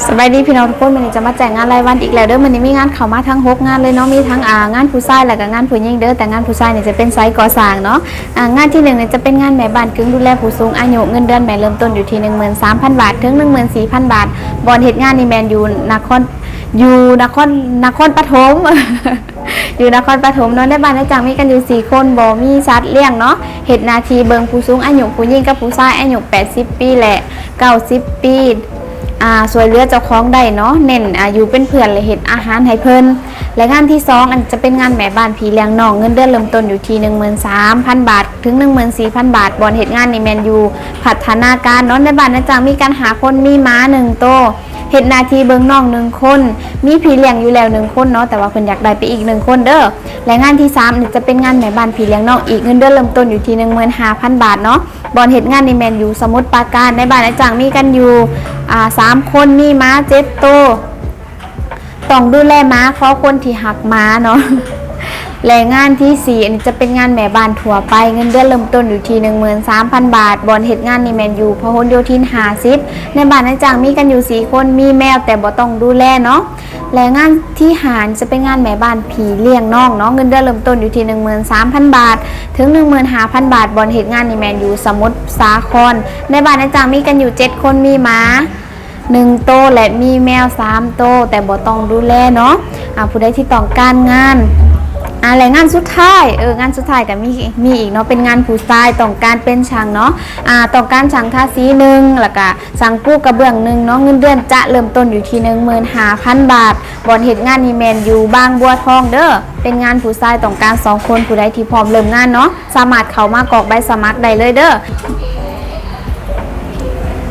ສະບາຍດີພີ່ນ້ອງທຸກຄົນ, ມື້ນີ້ຈະມາແຈ້ງງານລາຍວັນອີກແລ້ວເດີ. ມື້ນີ້ມີງານເຂົ້າມາທັງຫົກງານເລີຍເນາະ, ມີທັງ ອາ ງານຜູ້ຊາຍ ແລ້ວກໍງານຜູ້ຍິງເດີ. ແຕ່ງານຜູ້ຊາຍນີ້ຈະເປັນໄຊກໍ່ສ້າງເນາະ. ອາ ງານທີໜຶ່ງນີ້ຈະເປັນງານແມ່ບ້ານກຶ່ງດູແລຜູ້ສູງອາຍຸ, ເງິນເດືອນແມ່ເລີ່ມຕົ້ນຢູ່ທີ່ໜຶ່ງໝື່ນສາມພັນບາດ ເຖິງໜຶ່ງໝື່ນສີ່ພັນບາດ. ບ່ອນເຮັດງານນີ້ແມ່ນຢູ່ນະຄອນ ຢູ່ນະຄອນ ນະຄອນປະຖົມ ຢູ່ນະຄອນປະຖົມເນາະ. ໃນບ້ານນາຍຈ້າງມີກັນຢູ່ສີ່ຄົນ, ບໍ່ມີສັດລ້ຽງເນາະ. ເຮັດໜ້າທີ່ເບິ່ງຜູ້ສູງອາຍຸ, ຜູ້ຍິງກັບຜູ້ຊາຍອາຍຸແປດສິບປີ ແລະ ເກົ້າສິບປີ ອາ ຊ່ວຍເຫຼືອເຈົ້າຂອງໄດ້ເນາະ, ເນັ້ນ ອາ ຢູ່ເປັນເພື່ອນ ແລະ ເຮັດອາຫານໃຫ້ເພິ່ນ. ແລະ ງານທີສອງ ອັນຈະເປັນງານແມ່ບ້ານພີ່ລ້ຽງນ້ອງ, ເງິນເດືອນເລີ່ມຕົ້ນຢູ່ທີ່ໜຶ່ງໝື່ນສາມພັນບາດ ເຖິງໜຶ່ງໝື່ນສີ່ພັນບາດ. ບ່ອນເຮັດງານນີ້ແມ່ນຢູ່ພັດທະນາການເນາະ. ໃນບ້ານນາຍຈ້າງມີກັນຫ້າຄົນ, ມີໝາໜຶ່ງໂຕ, ເຮັດໜ້າທີ່ເບິ່ງນ້ອງໜຶ່ງຄົນ, ມີພີ່ລ້ຽງຢູ່ແລ້ວໜຶ່ງຄົນເນາະ, ແຕ່ວ່າເພິ່ນຢາກໄດ້ໄປອີກໜຶ່ງຄົນເດີ. ແລະ ງານທີສາມນີ້ຈະເປັນງານແມ່ບ້ານພີ່ລ້ຽງນ້ອງອີກ, ເງິນເດືອນເລີ່ມຕົ້ນຢູ່ທີ່ໜຶ່ງໝື່ນຫ້າພັນບາດເນາະ. ບ່ອນເຮັດງານນີ້ແມ່ນຢູ່ສະໝຸດປາການ. ໃນບ້ານນາຍຈ້າງມີກັນຢູ່ ອາ ສາມຄົນ, ມີໝາເຈັດໂຕ, ຕ້ອງດູແລໝາ, ຂໍຄົນທີ່ຮັກໝາເນາະ. ແລະ ງານທີສີ່ ອັນນີ້ຈະເປັນງານແມ່ບ້ານທົ່ວໄປ, ເງິນເດືອນເລີ່ມຕົ້ນຢູ່ທີ່ໜຶ່ງໝື່ນສາມພັນບາດ. ບ່ອນເຮັດງານນີ້ແມ່ນຢູ່ພະຫົນໂຍທິນຫ້າສິບ. ໃນບ້ານນາຍຈ້າງມີກັນຢູ່ສີ່ຄົນ, ມີແມວແຕ່ບໍ່ຕ້ອງດູແລເນາະ. ແລະ ງານທີຫ້າ ຈະເປັນງານແມ່ບ້ານພີ່ລ້ຽງນ້ອງເນາະ, ເງິນເດືອນເລີ່ມຕົ້ນຢູ່ທີ່ໜຶ່ງໝື່ນສາມພັນບາດ ເຖິງໜຶ່ງໝື່ນຫ້າພັນບາດ. ບ່ອນເຮັດງານນີ້ແມ່ນຢູ່ສະໝຸດສາຄອນ. ໃນບ້ານນາຍຈ້າງມີກັນຢູ່ເຈັດຄົນ, ມີໝາ ໜຶ່ງໂຕ ແລະ ມີແມວສາມໂຕ, ແຕ່ບໍ່ຕ້ອງດູແລເນາະ. ອາ ຜູ້ໃດທີ່ຕ້ອງການງານ ອາ ແລະ ງານສຸດທ້າຍ ເອີ ງານສຸດທ້າຍກໍມີ ມີອີກເນາະ, ເປັນງານຜູ້ຊາຍຕ້ອງການເປັນຊ່າງເນາະ, ອາ ຕ້ອງການຊ່າງທາສີໜຶ່ງ ແລ້ວກະຊ່າງປູກະເບື້ອງໜຶ່ງເນາະ. ເງິນເດືອນຈະເລີ່ມຕົ້ນຢູ່ທີ່ໜຶ່ງໝື່ນຫ້າພັນບາດ. ບ່ອນເຮັດງານນີ້ແມ່ນຢູ່ບາງບົວທອງເດີ, ເປັນງານຜູ້ຊາຍຕ້ອງການສອງຄົນ. ຜູ້ໃດທີ່ພ້ອມເລີ່ມງານເນາະ, ສາມາດເຂົ້າມາກອກໃບສະໝັກໄດ້ເລີຍເດີ.